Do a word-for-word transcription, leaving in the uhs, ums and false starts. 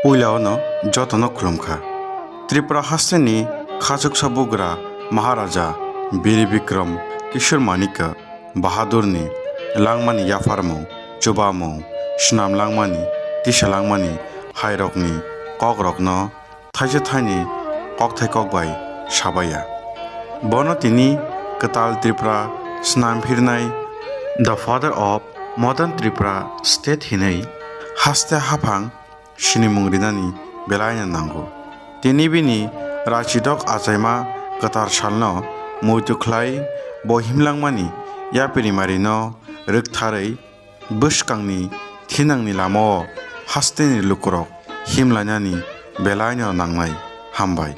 Puila ono jotono khulumkha. Tripura hasteni khachuksa bugra Maharaja Bir Bikram Kishore Manikya Bahadurni langmani yapharmung, chubamung, snam langmani, tisa langmani hairokni kokrokno thaisa thaini kokthai kok bai sabaiya. Bono tini kwtal Tripura snam phirnai, the father of modern Tripura state hinwi haste haphang sinimung rinani belaino nango. Tini bini rachidok achaima kwthar salno muitu khlai bo himlangmani yapirimarino rwktharwi bwskangni thinangni lamao hasteni lukurok himlainani belaino nangnai. Hambai.